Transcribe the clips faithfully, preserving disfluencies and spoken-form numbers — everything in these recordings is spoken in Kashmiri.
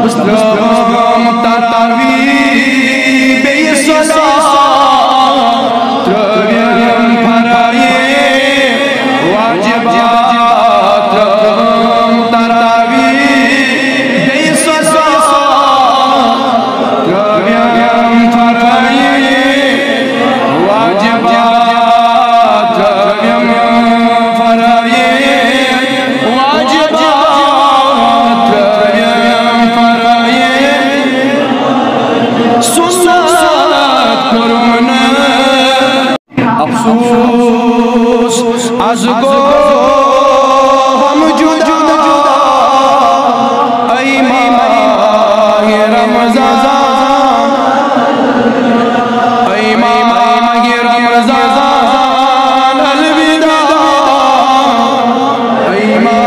ترٲوٕم تراویح بیٚیہِ صلات، ترٲوِم فرٲیض واجبات، ترٲوٕم تراویح بیٚیہِ صلات، ترٲوِم فرٲیض واجبات، ترٲوِم فرٲیض واجبات، ترٲوِم فرٲیض سنت کوٚرُم نہٕ۔ افسوس، از گوٚو ہم جدا، اے ماہِ رمضان، اے ماہِ رمضان، الوداع، اے ماہِ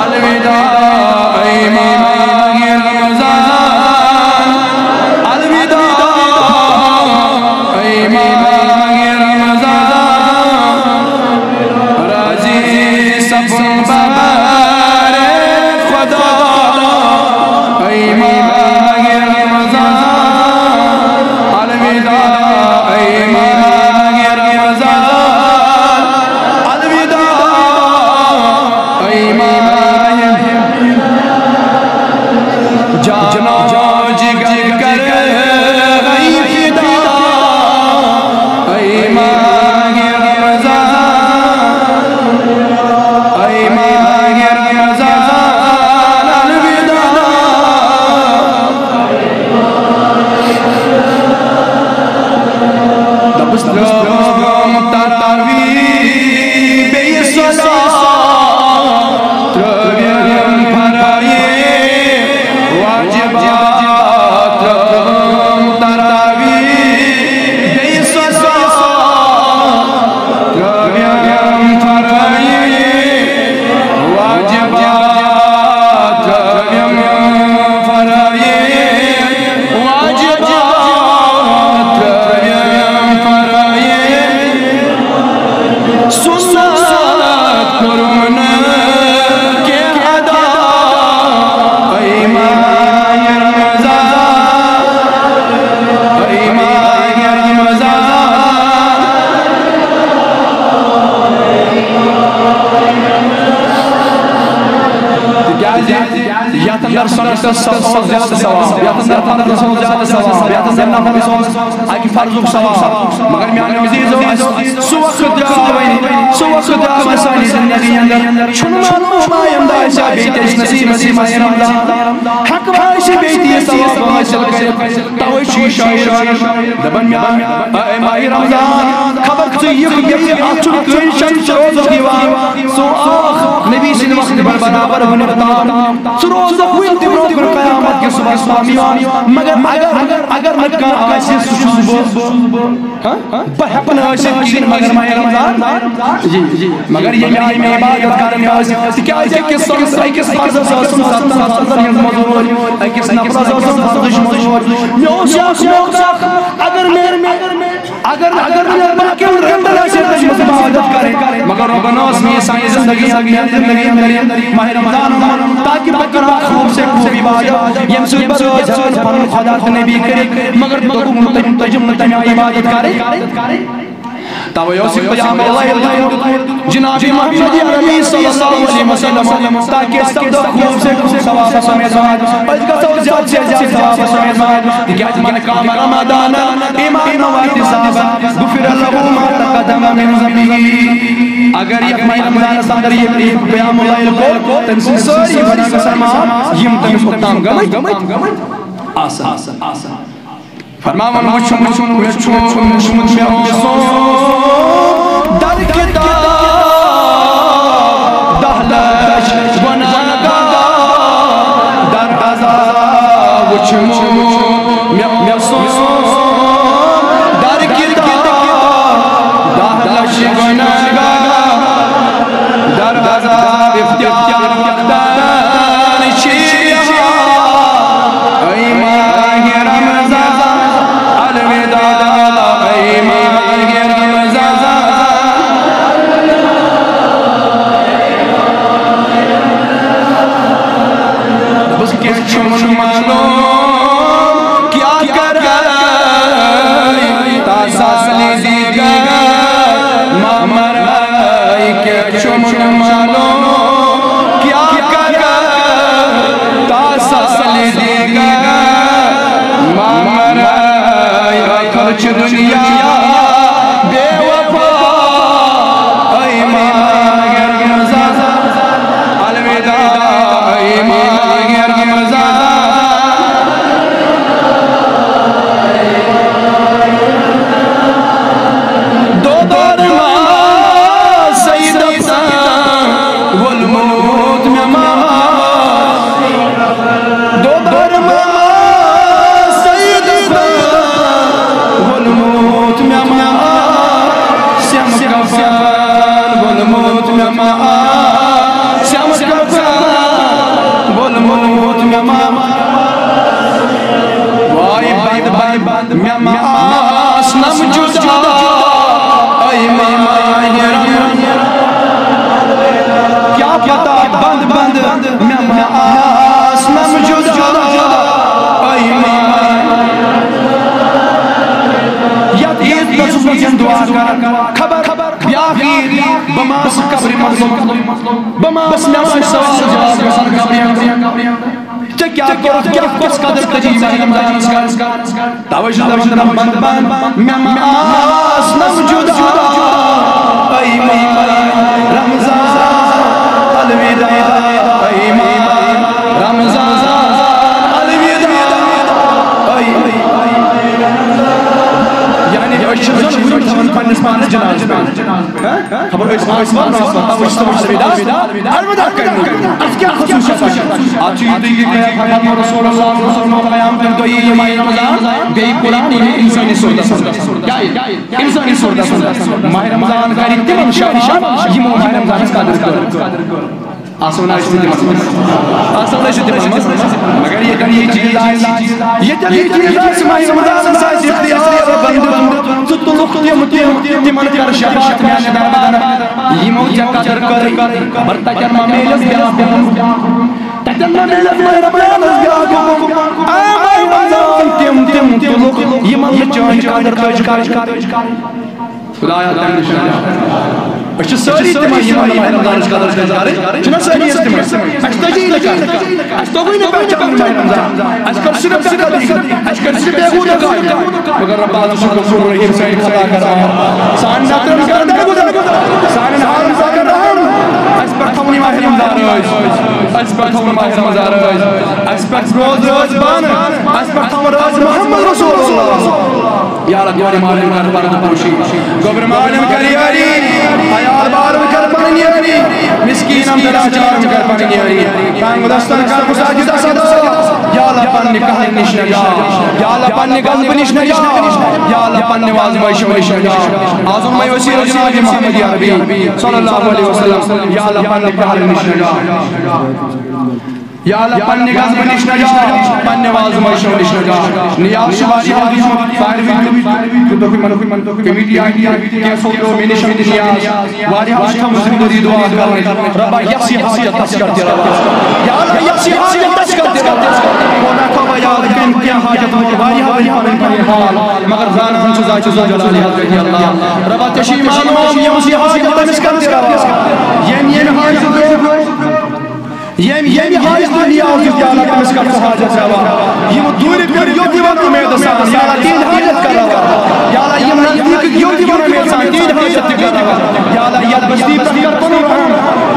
الوداع، اے ماہِ رمضان، الوداع، اے ماہِ رمضان۔ راضی سپُد بہر خدا، اے ماہِ رمضان، الوداع، اے ماہِ رمضان، الوداع، اے ماہِ جان و جگر کر گئی فدا، اے ماہِ رمضان، اے ماہِ رمضان، الوداع۔ دپس ترٲوٕم تراویح بیٚیہِ صلات، ترٲوِم فرٲیض واجبات، ترٲوٕم تراویح بیٚیہِ صلات، ترٲوِم فرٲیض واجبات، ترٲوِم فرٲیض واجبات، ترٲوِم فرٲیض سنت کوٚرُم نہٕ کینٛہہ ادا۔ اے ماہِ رمضان، اے ماہِ رمضان۔ تِکیٛازِ یتھ اندر سنتس اوس زیادٕ ثواب، یتھ اندر فرضس اوس زیادٕ ثواب، یتھ اندر نفلس اوس اکہِ فرضُک ثواب۔ مگر میانیو عزیزو، اسہِ سُہ وقت درٛاو وۄنۍ، سُہ وقت درٛاو وۄنۍ سانہِ زندگی اندر۔ چھُنہٕ معلوم ہما ییٚمہِ دۄہ آسہِ ہا بیٚیہِ تہِ اَسہِ نصیٖب، نصیٖب آسہِ رمضان۔ ہٮ۪کہٕ بہٕ آسہِ بیٚیہِ تہِ یہِ ثواب حٲصِل کٔرِتھ۔ توے چھُ یہِ شٲعر دپان، مےٚ، اے ماہِ رمضان، خبر ژٕ یِکھ یِکھ، اتھ چھُنہٕ کٲنٛسہِ شک، ژٕ روزکھ یِوان۔ سُہ اکھ نبی سٕنٛدِ وقتہٕ پٮ۪ٹھ برابر وُنیُک تام۔ ژٕ روزکھ وُنہِ تہِ برونٛہہ کُن قیامت کِس صُبحس تام یِوان۔ مگر اگر، اگر، اگر نہٕ کانٛہہ آسہِ، سُہ چھُس بہٕ۔ ہاں؟ بہٕ ہٮ۪کہٕ نہٕ ٲسِتھ کِہیٖنۍ مگر ماہِ رمضان۔ جی، جی۔ مگر ییٚمہِ آیہِ مےٚ عبادت کرٕنۍ ٲس، تِکیٛازِ أکِس سنس أکِس فرضس ٲسٕم ستن فرضن ہٕنٛز مٔزوٗرۍ، أکِس نفرس ٲسٕم فرضٕچ مٔزوٗرۍ۔ مےٚ اوس یہِ اکھ موقع، اگر مےٚ، اگر، اگر مےٚ باقین رٮ۪تن آسہِ ہے لٔجمٕژ عبادت کرٕنۍ، مگر رۄبن ٲس مےٚ سانہِ زندگی، زندگی اندر ماہِ رمضان منٛز، تاکہ بہٕ کرٕ ہا خوٗب سے خوٗب عبادت، ییٚمہِ سۭتۍ بہٕ رٲضۍ ہٮ۪کہٕ پنُن خۄدا تہٕ نبی کٔرِتھ، مگر مےٚ دوٚپُکھ نہٕ تٔمۍ، تٔجِم نہٕ تَمہِ آیہِ عبادت کرٕنۍ۔ توے اوس یہِ پیام اللہ دیُتمُت جناب محمد عربی صلی اللہ علیہ وسلم، تاکہ أسۍ سپدو خوٗب سے خوٗب ثوابس سمیت۔ أسۍ گژھو زیادٕ سے زیادٕ ثوابس سمیت۔ تِکیٛازِ من قام رمضان ایمانا واحتسابا غفر له ما تقدم من ذنبه۔ اگر یتھ ماہِ رمضانس اندر یہِ قیام اللیل کوٚر، تٔمۍ سٕنٛدۍ سٲری گۄناہ گژھن معاف، یِم تٔمِس اوٚتام گٔمٕتۍ آسن۔ فرماوان، وُچھُم، وُچھُم، وُچھُم، وُچھمُت مےٚ اوسُم در کتاب دہ لچھ گۄناہ گار در عذاب۔ وُچھُم مےٚ اوسُم در کتاب دہ لچھ گۄناہ گار در عذاب۔ اختیار وقتاً چھِ یِوان۔ اے ماہِ رمضان الوداع، اے ماہِ رمضان چھُم معلوم کیٛاہ کرے، تا سالہِ دیگر ما مرے، کیٛاہ چھُم معلوم کیٛاہ کرے، تا سالہِ دیگر ما مرے۔ ٲخر چھِ دُنیا بے وفا، اے ماہِ رمضان۔ الوداع، اے ماہِ رمضان۔ دودار ما سید افسان، وولمُت مےٚ ما۔ دودار ما سید افسان، وولمُت مےٚ ما۔ سیمہٕ کفن، وولمُت مےٚ ما۔ سیمہٕ کفن، وولمُت مےٚ ما۔ واے بند بند مےٚ ما آسنم جدا، اے ماہِ رمضان۔ کیٛاہ پتہ بند بند مےٚ ما آسنم جدا، اے ماہِ۔ یتھ عیٖد پٮ۪ٹھ چھُس بہٕ دعا کران، خبر بیٛاکھ عیٖد بہٕ ما آسہٕ قبرِ منٛز، بہٕ ما آسہٕ، مےٚ ما آسہِ سوال جواب گژھان قبرِ منٛز۔ ژےٚ کیٛاہ کوٚرُتھ، کیٛاہ کۄس قدر کٔرٕتھ ماہِ رمضانس کر؟ توے چھُس دپان، دپان بند بند مےٚ ما آسنم جدا، اے ماہِ رمضان الوداع، اے ماہِ رمضان الوداع، اے۔ یعنی أسۍ چھِ زن وُنہِ تھاوان پننِس پانس جنازٕ پٮ۪ٹھ۔ ہاں؟ خبر ٲسۍ ما ٲسۍ ما، نہ ٲسۍ ما، تَوَے چھِ تِمَن الوداع، الوداع کرنہٕ۔ اَتھ کیٛاہ خصوٗصیت چھِ؟ اَتھ چھُ یہِ تہِ یہِ کہ محمد رسول اللہ صلی اللہ علیہ وسلم قیام کٔر دۄیہِ یہِ ماہِ رمضان، بیٚیہِ قرآن یہِ اِنسٲنی صوٗرتَس منٛز۔ کیٛاہ یہِ؟ اِنسٲنی صوٗرتَس منٛز۔ ماہِ رمضان کَرِ تِمَن شاعر شاد، یِمو ماہِ رمضانَس قدٕر کٔر۔ آسو نہ أسۍ تہِ تِمن منٛز۔ آسو نہ أسۍ تہِ تِمن منٛز۔ مگر ییٚتٮ۪ن یہِ چیٖز آسہِ، ییٚتٮ۪ن یہِ چیٖز آسہِ، ماہِ رمضانس آسہِ اختیار بندٕ، ژٕ تُلُکھ تِم، تِم، تِمن کر شفاعت میانہِ دربار۔ یِمو ژےٚ قدر کٔرٕے، مگر تتٮ۪ن ما میلٮ۪س بیٛاکھ حُکم؟ تتٮ۪ن ما میلٮ۪س ماہِ رمضانس بیٛاکھ حُکم؟ اے ماہِ رمضان، تِم، تِم تُلُکھ، یِمن نہٕ چٲنۍ قدر تٔج کرٕنۍ۔ خدایا، تَمہِ نِش نجات۔ أسۍ چھِ سٲری تِمن، یِمن ماہِ رمضانٕچ قدر چھِ کرٕنۍ۔ چھِنہ سٲری أسۍ تِمن؟ اَسہِ تٔجی نہٕ کَتھ۔ اَسہِ توٚگُے نہٕ پہچانُن ماہِ رمضان۔ اَسہِ کٔر صرف تقدیر۔ اَسہِ کٔر صرف بیہودہ کامہِ۔ مگر رب، ژٕ چھُکھ غفور رحیم، سٲنۍ خطا کر معاف۔ سانٮ۪ن نظرن کر درگُزر۔ سانٮ۪ن حالن کر رحم۔ اَسہِ پٮ۪ٹھ تھاوُن یہِ ماہِ رمضان رٲضۍ۔ اَسہِ پٮ۪ٹھ تھاوُن ماہِ رمضان رٲضۍ۔ اَسہِ پٮ۪ٹھ روز روز بانہٕ۔ اَسہِ پٮ۪ٹھ تھاوُن رٲضۍ محمد رسول اللہ۔ یا اللہ، گوٚبرِ مالٮ۪ن کر پردٕ پوشی، گوٚبرِ مالٮ۪ن کر یٲری، عیال بارن کر پنٕنۍ یٲری، مسکیٖنن تہٕ لاچارن کر پنٕنۍ یٲری، تنگ دستن کر مساجد صدا۔ یا اللہ، پننہِ قہرٕ نِش نجات، یا اللہ، پننہِ غضبہٕ نِش نجات، یا اللہ، پننہِ آزمٲیشو نِش نجات۔ آز اوٚن مےٚ وسیلہٕ جناب محمد عربی صلی اللہ علیہ وسلم، یا اللہ، پننہِ قہرٕ نِش نجات۔ یا اللہ، پننہِ غضبہٕ نِش نجات، پننہِ آزمٲیشو نِش نجات۔ نیاز چھُ واریاہو دیُتمُت، ساروٕے دیُت، دیُتُکھ یِمن کمیٹی آیہِ، کینٛژھو ترٛوو مےٚ نِش نیاز۔ واریاہو چھِ تھٲومٕژ ذمہٕ دٲری دُعا کرنٕچ۔ رۄبا، یۄس یہِ حاجت، تس کر تہِ روا۔ یا اللہ، یۄس یہِ حاجت، تس کر تہِ روا۔ کوتاہ تھاوٕ بہٕ یاد، کٔمۍ کیٛاہ حاجت ووٚن، واریاہو ؤنۍ پنٕنۍ پنٕنۍ حال، مگر زانان چھُس، زانان چھُس ذوالجلال حضرت اللہ۔ رۄبا، ژےٚ چھُے معلوم، یۄس یہِ حاجت، تٔمِس کر تہِ روا۔ ییٚمۍ، ییٚمۍ حاجت، ییٚمۍ، ییٚمہِ حاجتُک نیاز یُس تہِ اللہ تٔمِس کر سُہ حاجت روا۔ یِم دوٗرِ پٮ۪ٹھ یوٚت یِوان اُمیدٕ سان، یا اللہ تِہِنٛدۍ حاجت کر روا۔ یا اللہ یِم نزدیٖکٕکۍ یوٚت یِوان اُمیدٕ سان، تِہِنٛدۍ حاجت تہِ کر روا۔ یا اللہ یَتھ بستی پٮ۪ٹھ کر پَنُن رحم،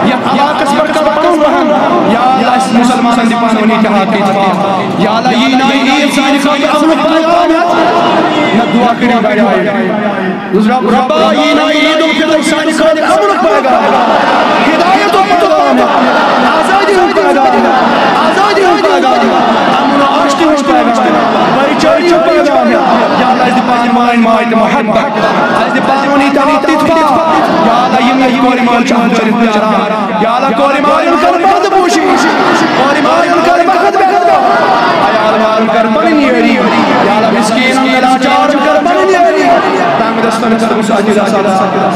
یَتھ علاقس پٮ۪ٹھ کر پَنُن رحم۔ یا اللہ اَسہِ مُسلمانن دِ پانہٕ ؤنۍ اتحاد تہٕ اتفاق۔ یا اللہ یی ناوِ عیٖد سانہِ خٲطرٕ امنُک پیغام ہٮ۪تھ۔ نہ دعا کٔرِو گرِ آیہِ۔ رب، ربا، یی ناوِ عید الفطر سانہِ خٲطرٕ امنُک پیغام، ہدایتُک پیغام، آزادی ہُنٛد پیغام، آزادی ہُنٛد پیغام، امن و آشتی ہُنٛد پیغام، بھائی چاری ہُنٛد پیغام۔ یا اللہ، اَسہِ دِ پانہٕ ؤنۍ ماے تہٕ محبت، اَسہِ دِ پانہٕ ؤنۍ اتحاد تہٕ اتفاق۔ یا اللہ، یِم ییٚتہِ کورِ مٲلۍ چھِ اَتھ کٔرِتھ پرٛاران۔ یا اللہ، کورِ مالٮ۪ن کر پردٕ پوشی، کورِ مالٮ۪ن کر بخت بخت، عیال مالٮ۪ن کر پنٕنۍ یٲری۔ یا اللہ، مسکیٖنن تہٕ لاچارن کر پنٕنۍ یٲری۔ تنگ دستن کر مساجد آزاد۔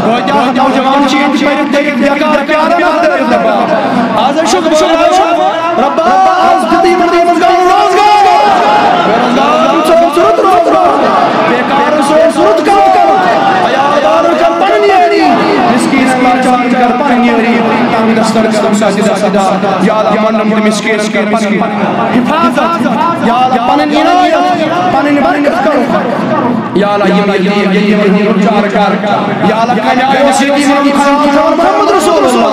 کۭتیاہ نوجوان چھِ ییٚتہِ پٔرِتھ لیٚکھِتھ بیکار پیارن اندر دبا۔ آز حظ چھُ دُعا کران، ربا، آز دیُت یِمن دِنس گوٚو یا اللہ، یِمن تٔمِس کیس کر پنٕنۍ حفاظت۔ یا اللہ، پنٕنۍ عنایت، پنٕنۍ برکت کر۔ یا اللہ، یِم یتیٖم، یتیٖمن ہُنٛد لۄکچار کر۔ یا اللہ، کمہِ آیہِ اوس یتیٖمن ہُنٛد خیال تھاوان محمد رسول اللہ؟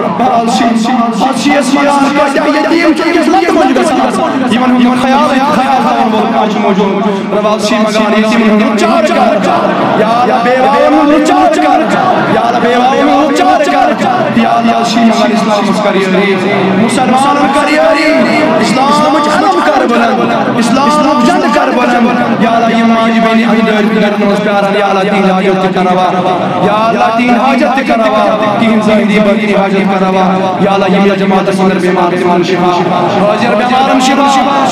رب العالمین، آز چھِ أسۍ وَنان، کٲتیٛاہ یتیٖم چھِ أکِس لَتہِ منٛز گژھان۔ یِمن ہُنٛد خیال، خیال تھاوَن وول کانٛہہ چھُ موجود؟ رب العالمین، یتیٖمن ہُنٛد لۄکچار کر۔ یا اللہ، بیواون ہُنٛد لۄکچار کر۔ یا اللہ، بیواون ہُنٛد لۄکچار کر۔ یا اللہ، شی مگر اسلامس کر یٲری، مسلمانن کر یٲری، اسلامٕچ علم کر بلند، اسلامُک جنڈٕ کر بلند۔ یا اللہ، یِم ماجہِ بیٚنہِ اَتھ دٲرۍ دٲرۍ منٛز پیاران، یا اللہ، تِہنٛدِ حاجت تہِ کر روا۔ یا اللہ، تِہنٛدِ حاجت تہِ کر روا، تِہنٛدِ ظٲہری باطنی حاجت کر روا۔ یا اللہ، یِم یَتھ جماعتس اندر بیمار، تِمن شفا، حٲضِر بیمارن شفا،